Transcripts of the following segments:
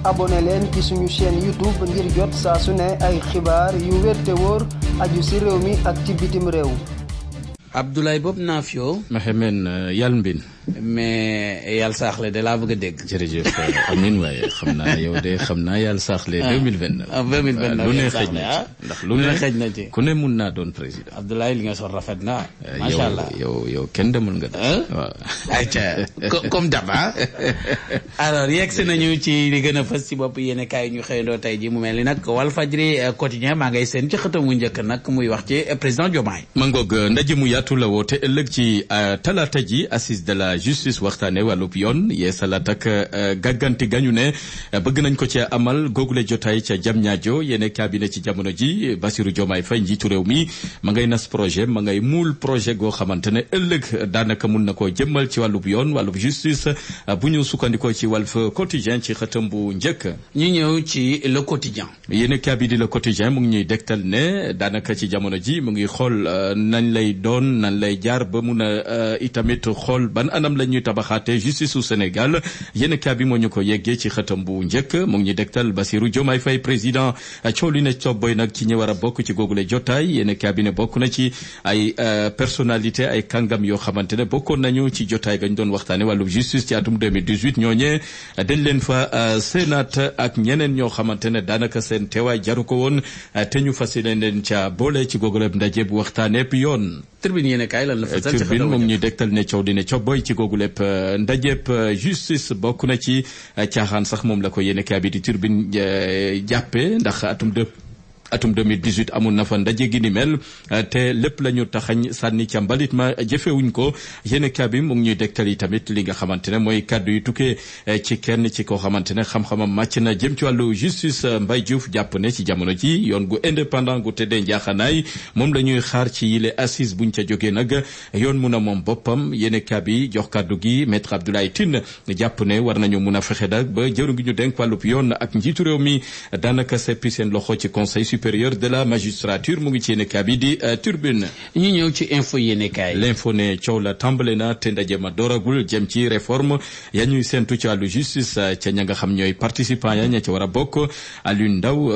abonné leen ci suñu chaîne YouTube ngir jot saa su ne ay xibaar yu wér te wóor aju ci réew mi ak ci bitim réew. Abdoulaye Bob Nafio. Maxemen yàlla mbin. mais yàlla saaxle de laa bëgg a dégg. jërëjëf amiin waaye xam naa yow de xam naa yàlla saaxle 2029. 2029 lu ne xëj na ci ndax lu ne xëj na ci. ku ne mun naa doon président. Abdoulaye li nga sol rafet na. macha allah yow kenn demul nga def. waaw ayca comme d'hab. alors yegg si nañu ci li gën a fës ci bopp yéen kaay ñu xëyandoo tey ji mu mel ni nag Walfadjri quotidien maa ngay seen ci xëtam mu njëkk nag muy wax ci président Diomaye. ma ngoog ndaje mu yaatu la woote ëllëg ci talaata ji assise de la justice waxtaane wàllub yoon yeesalaat ak gàgganti gañu ne bëgg nañ ko ci amal googule jotaay ca Diamniadio yéene cabinet ci jamono ji Bassirou Diomaye Faye njiitu réew mi ma ngay nas projet ma ngay muul projet goo xamante ne ëllëg daanaka mun na koo jëmmal ci wàllub yoon wàllub justice bu ñu sukkandikoo ci Walf Quotidien ci xëtam bu njëkk. ñu ñëw ci le quotidien. yéene cabinet le quotidien mu ngi ñuy dektal ne daanaka ci jamono ji mu ngi xool nañ lay doon nan lay jaar ba mun a itamit xool ban anam la ñuy tabaxaate justice su Sénégal yéen kaa bi moo ñu ko yeggee ci xëtam bu njëkk mu ngi ñu dektal Bassirou Diomaye Faye président coow li ne cobboy nag ci ñi war a bokk ci googule jotaay yéen kaa bi ne bokk na ci ay personnalité ay kàngam yoo xamante ne bokkoon nañu ci jotaay gañ doon waxtaane wàllu justice ci atum 2018 ñooñee dañ leen fa sénat ak ñeneen ñoo xamante ne daanaka seen teewaay jaru ko woon te ñu fas leen ca boole ci googule ndaje bu waxtaane yoon. Tribune yéen kaay lan la fa Tribune moom ñu dektal ne coow di ne cobboy ci googu lépp ndajeep justice bokk na ci caaxaan sax moom la ko yéene kaay bi di Tribune jàppe ndax atum 2018 amul na fa ndaje gi ni mel te lépp la ñu taxañ sànni ca mbalit ma jëfewuñ ko yéen kaa bi mu ngi ñuy dektal yi tamit li nga xamante ne mooy kàddu yu tukkee ci kenn ci koo xamante ne xam-xamam màcc na jëm ci wàllu justice Mbaye Diouf jàpp ne ci jamono ji yoon gu indépendant gu tëddee njaaxanaay moom la ñuy xaar ci yile assise buñ ca jógee nag yoon mun a moom boppam yéen kaa bi jox kàddu gi maître Abdoulaye Tine jàpp ne war nañu mun a fexe nag ba jëru ngi ñu denk wàllub yoon ak njiitu réew mi daanaka seppi seen loxo ci conseil supérieur de la magistrature mu ngi ci yéenekaay bi di Tribune. ñu ñëw ci info yéenekaay. l'info ne coow la tàmbale na te ndaje ma dooragul jëm ci réforme ya ñuy séntu ci wàllu justice ca ña nga xam ñooy participants ya ña ca war a bokk Alioune Ndao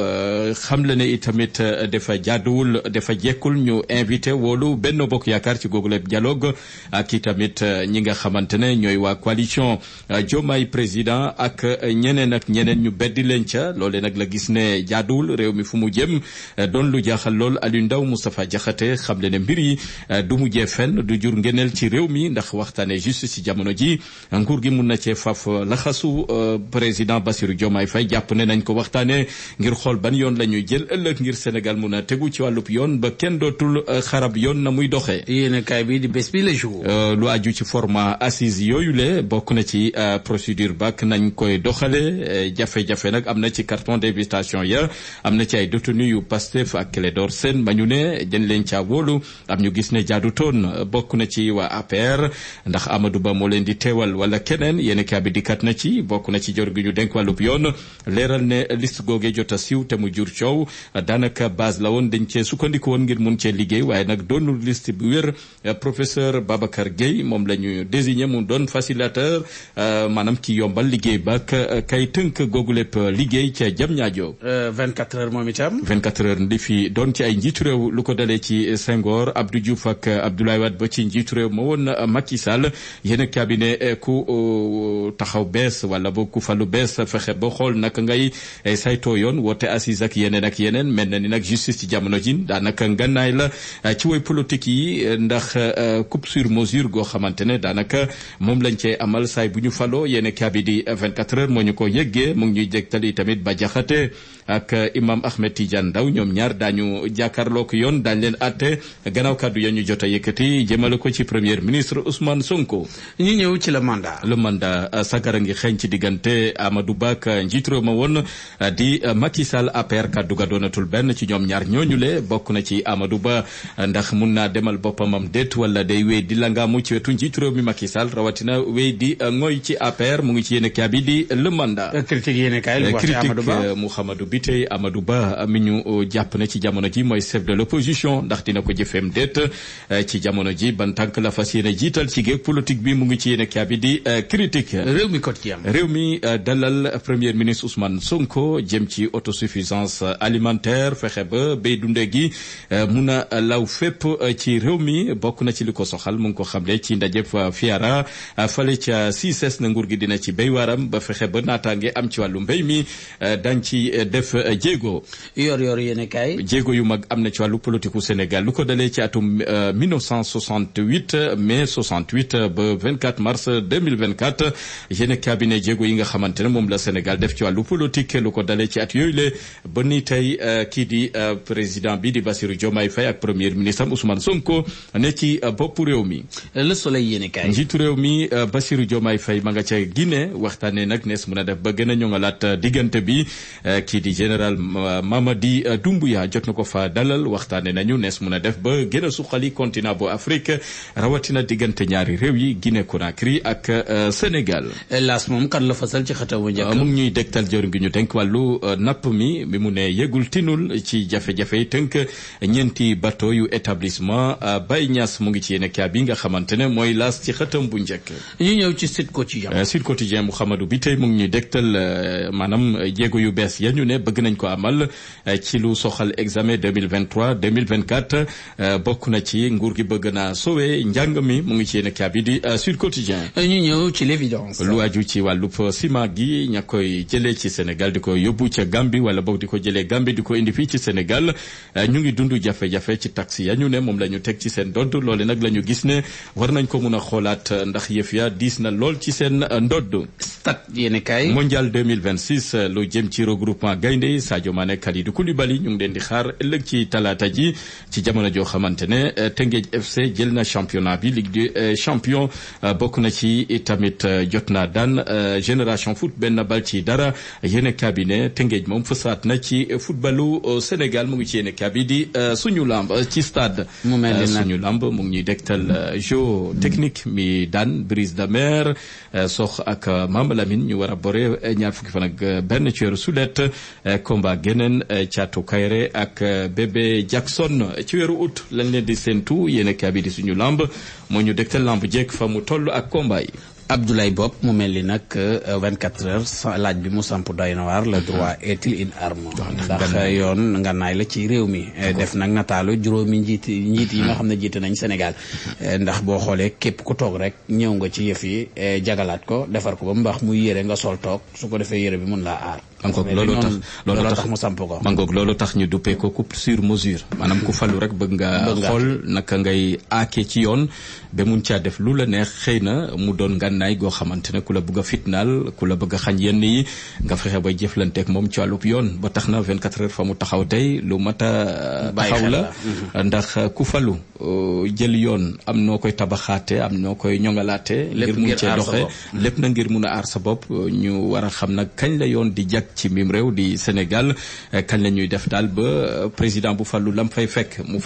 xam le ne itamit dafa jaaduwul dafa jekkul ñu invité woolu Benno Bokk Yaakaar ci googu lépp dialogue ak itamit ñi nga xamante ne ñooy waa coalition Diomaye président ak ñeneen ñu beddi leen ca loolee nag la gis ne jaaduwul réew mi fu mu jëm doon lu jaaxal lool Aliou Ndao Moustapha Diakhaté xam le ne mbir yi du mujjee fenn du jur ngeneel ci réew mi ndax waxtaane juste ci jamono ji nguur gi mun na cee faf laxasu président Bassirou Diomaye Faye jàpp ne nañ ko waxtaane ngir xool ban yoon la ñuy jël ëllëg ngir Sénégal mun a tegu ci wàllub yoon ba kenn dootul xarab yoon na muy doxee. yéen kaay bi di bés bi le jour. lu aju ci format assise yooyu le bokk na ci procédure bak nañ koy doxale jafe-jafe nag am na ci carton d'invitation ya am na ci ay détenu yu Pastef ak Clédor Sène ma ñu ne dañ leen caa wóolu am ñu gis ne jaadu toon bokk na ci waa APR ndax Amadou Ba moo leen di teewal wala keneen yéen kaa bi dikkat na ci bokk na ci jor gi ñu denk wàllub yoon leeral ne liste googee jot a siiw te mu jur coow daanaka base la woon dañ cee sukkandiku woon ngir mun cee liggéey waaye nag doonul liste bu wér professeur Babacar Gueye moom la ñu désigné mu doon facilitateur maanaam ki yombal liggéey ba kay tënk googu lépp liggéey ca Diamniadio. 24 heures moom itam. 24 heures ndi fi doon ci ay njiitu réew lu ko dalee ci Senghor Abdou Diouf ak Abdoulaye Wade ba ci njiitu réew ma woon Macky Sall yéen cabinet ku taxaw bees wala boog ku falu bees fexe ba xool naka ngay saytoo yoon woote assise ak yeneen mel na ni nag justice ci jamono ji daanaka ngannaay la ci way politique yi ndax coupe sur mesure goo xamante ne daanaka moom lañ cee amal saay bu ñu faloo yéen cabinet di 24 heures moo ñu ko yëggee mu ngi ñuy jégtali tamit ba jaxate ak imam Ahmed Tidiane Ndao ñoom ñaar daañu jàkkaarloog yoon daañu leen àtte gannaaw kàddu ya ñu jot a yëkkati jëmale ko ci premier ministre Ousmane Sonko. ñu ñëw ci le mandat sagara ngi xeeñ ci diggante Amadou Ba ak njiitu réew ma woon di Macky Sall APR kàddu ga doonatul benn ci ñoom ñaar ñooñu le bokk na ci Amadou Ba ndax mun naa demal boppamam déet wala day wéy di langaamu ci wetu njiitu réew mi Macky Sall rawatina wéy di ngoy ci APR mu ngi ci yéen a bi di le mandat. critique yéen a kaay lu wax ci Amadou Ba Mouhamadou Biteye Amadou Ba mi ñu jàpp ne ci jamono ji mooy chef de l'opposition ndax dina ko jëfeem déet ci jamono ji ban tànk la fas yéene jiital ci géeg politique bi mu ngi ci yéene kaabi di critique. réew mi dalal premier ministre Ousmane Sonko jëm ci autosuffisance alimentaire fexe ba béy dunde gi mun a law fépp ci réew mi bokk na ci li ko soxal mu ngi ko xamle ci ndajeb FIARA fale ca CICES na nguur gi dina ci béy waaram ba fexe ba naataange am ci wàllu mbéy mi dañ ci def jéego. yor yéene kaay. jéego yu mag am na ci wàllu politiku Sénégal lu ko dalee ci atum 1968 mai 68 ba 24 mars 2024 yéene cabinet jéego yi nga xamante ne moom la Sénégal def ci wàllu politique lu ko dalee ci at yooyu le ba ni tey kii di président bi di Bassirou Diomaye Faye ak premier ministre am Ousmane Sonko ne ci bopp réew mi. Le Soleil yéene kaay. njiitu réew mi Bassirou Diomaye Faye ma nga ca Guinée waxtaanee nag nees mën a def ba gën a ñoŋalaat diggante bi kii di général Mamadi Doumbouya jot na ko fa dalal waxtaanee nañu nees mën a def ba gën a suqali continent bu Afrique rawatina diggante ñaari réew yi Guinée Conakry ak Sénégal. Laas moom kan la fasal ci xëtaw bu njëkk. mu ngi ñuy dégtal jëriñ gi ñu tënk wàllu napp mi mu ne yëgul tinul ci jafe-jafe yi tënk ñeenti bateau yu établissement Baye Niass mu ngi ci yéene kaa bi nga xamante ne mooy laas ci xëtam bu njëkk. ñu ñëw ci Sud Quotidien. Sud Quotidien Mouhamadou bi tey mu ngi ñuy dégtal maanaam jéego yu bees ya ñu ne bëgg nañ ko amal ci lu soxal examen 2023 2024 bokk na ci nguur gi bëgg naa sowe njàng mi mu ngi ci yéene kaa bi di Sud Quotidien. ñu ñëw ci l'évidence. lu aju ci wàllub ciment gi ña koy jëlee ci Sénégal di ko yóbbu ca Gambie wala boog di ko jëlee Gambie di ko indi fii ci Sénégal ñu ngi dund jafe-jafe ci taxi ya ñu ne moom la ñu teg ci seen ndodd loole nag la ñu gis ne war nañ ko mun a xoolaat ndax yëf ya diis na lool ci seen ndodd. Stade yéene kaay. mondial 2026 lu jëm ci regroupement gaynde Sadio Mané Kalidou Koulibaly ñu ngi leen di xaar ëllëg ci talaata ji ci jamono joo xamante ne Teungueth FC jël na championnat bi Ligue des champions bokk na ci tamit jot naa daan Génération Foot benn bal ci dara yéene cabinet Teungueth moom fësaat na ci footballu Sénégal mu ngi ci yéene cabinet di suñu lamb ci stade. mu mel ni suñu lamb mu ngi ñuy dektal jeu technique mi daan Brise de Mer sox ak Mamba Lamine ñu war a bore ñaar fukki fan ak benn ci weeru sulet combat geneen Thiatou Kairé ak bébé Jackson ci weeru août lañ leen di séentu yéene cabinet di suñu lamb moo ñu dektal lamb jekk fa mu toll ak combat yi. Abdoulaye Bopp mu mel ni nag 24 heures laaj bi mu samp doy na waar le droit est-il une arme. ndax yoon nganaay la ci réew mi. def nag nataalu juróomi njiit yi nga xam ne jiite nañ Sénégal ndax boo xoolee képp ku toog rek ñëw nga ci yëf yi jagalaat ko defar ko ba mu baax muy yére nga sol toog su ko defee yére bi mun laa aar. mangoog loolu tax mu samp ko. mangoog loolu tax ñu duppee ko coupe sur mesure maanaam ku falu rek bëgg nga xool naka ngay aake ci yoon ba mun caa def lu la neex xëy na mu doon ngànnaay goo xamante ne ku la bëgg a fitnaal ku la bëgg a xañ yenn yi nga fexe bay jëflanteeg moom ci wàllub yoon ba tax na 24 heures fa mu taxaw tey lu mat a taxaw la ndax ku falu jël yoon am noo koy tabaxaate am noo koy ñoŋalaate ngir mun cee doxe lépp na ngir mun a aar sa bopp ñu war a xam nag kañ la yoon di jag ci mim réew di Sénégal kañ la ñuy def daal ba président bu fallu lam fay fekk mu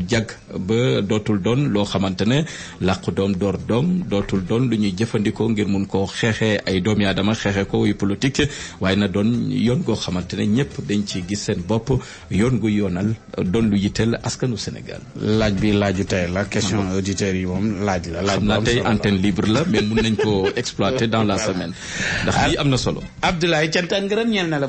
jag ba dootul doon loo xamante ne làqu doom door doom dootul doon lu ñuy jëfandikoo ngir mun koo xeexee ay doomi aadama xeexee ko yu politique waaye na doon yoon goo xamante ne ñëpp dañ ci gis seen bopp yoon gu yoonal doon lu yitteel askanu Sénégal. laaj bi laaju tey la question auditeurs yi moom laaj la. xam naa tey antenne libre la mais mun nañ ko exploiter dans la semaine ndax lii am na solo. Abdoulaye cantaan ngërëm ñeel na la.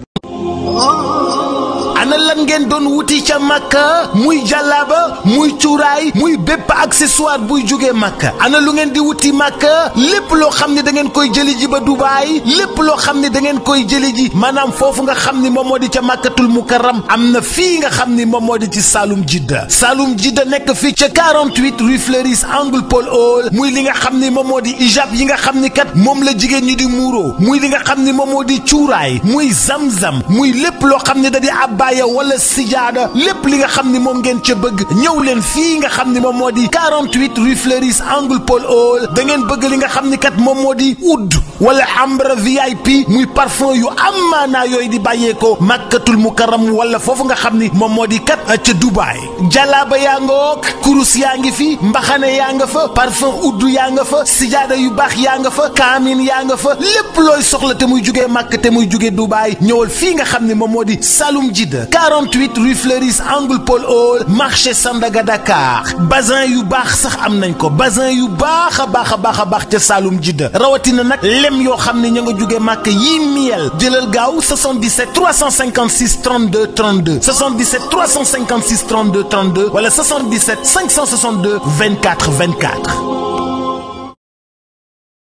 ana lan ngeen doon wuti ca Makka muy jàllaaba muy cuuraay muy bépp accessoire buy jógee Makka ana lu ngeen di wuti Makka lépp loo xam ne da ngeen koy jëli ji ba Dubaay lépp loo xam ne da ngeen koy jëli ji maanaam foofu nga xam ni moom moo di ca Makkatul Mukarram am na fii nga xam ni moom moo di ci Saloum Jidda nekk fii ca 48 rue Fleuris angle Paul Hall muy li nga xam ni moom moo di ijab yi nga xam ni kat moom la jigéen ñi di muuro muy li nga xam ni moom moo di cuuraay muy zamzam muy lépp loo xam ne da di abbaaya wala sijaada lépp li nga xam ni moom ngeen ca bëgg ñëw leen fii nga xam ni moom moo di 48 rue Fleuris angle Paul Hall da ngeen bëgg li nga xam ni kat moom moo di oud wala ambre VIP muy parfum yu am maanaa yooyu di bàyyeekoo Makkatul Mukarram wala foofu nga xam ni moom moo di kat ca Dubaay jalaaba yaa nga wook kurus yaa ngi fi mbaxane yaa nga fa parfum oud yaa nga fa sijaada yu baax yaa nga fa kaamin yaa nga fa lépp looy soxla te muy jugee Makka te muy jugee Dubaay ñëwal fii nga xam ni moom moo di Saloum Jidda 48 rue Fleuris angle Paul Hall marché Sandaga Dakar bazin yu baax sax am nañ ko bazin yu baax a baax ca Saloum Jidda rawatina nag lem yoo xam ne ña nga jóge màkk yi miel jëlal gaaw 77 356 32 32 77 356 32 32 wala 77 562 24 24